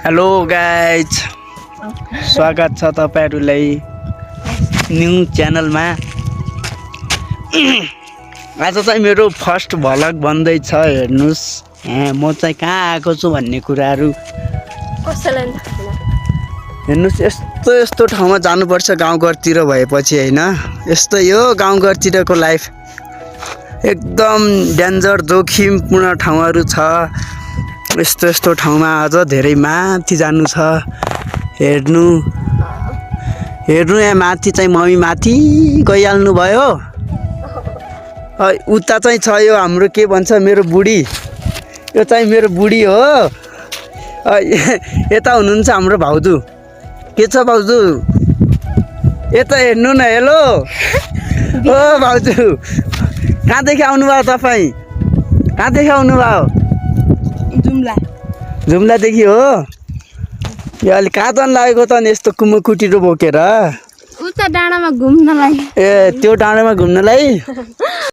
Hello guys, स्वागत छ तपाईहरुलाई न्यू च्यानलमा। आज चाहिँ मेरो फर्स्ट भ्लग बन्दैछ। हेर्नुस् म चाहिँ कहाँ आएको छु भन्ने कुराहरु हेर्नुस्। यस्तो यस्तो ठाउँमा जानुपर्छ गाउँघरतिर भएपछि हैन। यस्तो यो गाउँघरतिरको लाइफ एकदम डेन्जर जोखिमपूर्ण ठाउँहरु छ। यस्तो यस्तो ठाउँमा अझ धेरै माथि जानु छ। हेर्नु यहाँ माथि चाहिँ मम्मी माथि गइहाल्नु भयो। उता चाहिँ छ यो हाम्रो के भन्छ मेरो बुढी। यो चाहिँ मेरो बुढी हो। यता हुनुहुन्छ हाम्रो भाउजू। के छ भाउजू? यता हेर्नु न। हेलो ओ भाउजू, कहाँदेखि आउनु भयो तपाईँ? कहाँदेखि आउनु भयो? जुम्लादेखि हो। यो अलि कहाँ जान लागेको त यस्तो कुमुकुटीरो बोकेर? उता डाँडामा घुम्नलाई। ए त्यो डाँडामा घुम्नलाई?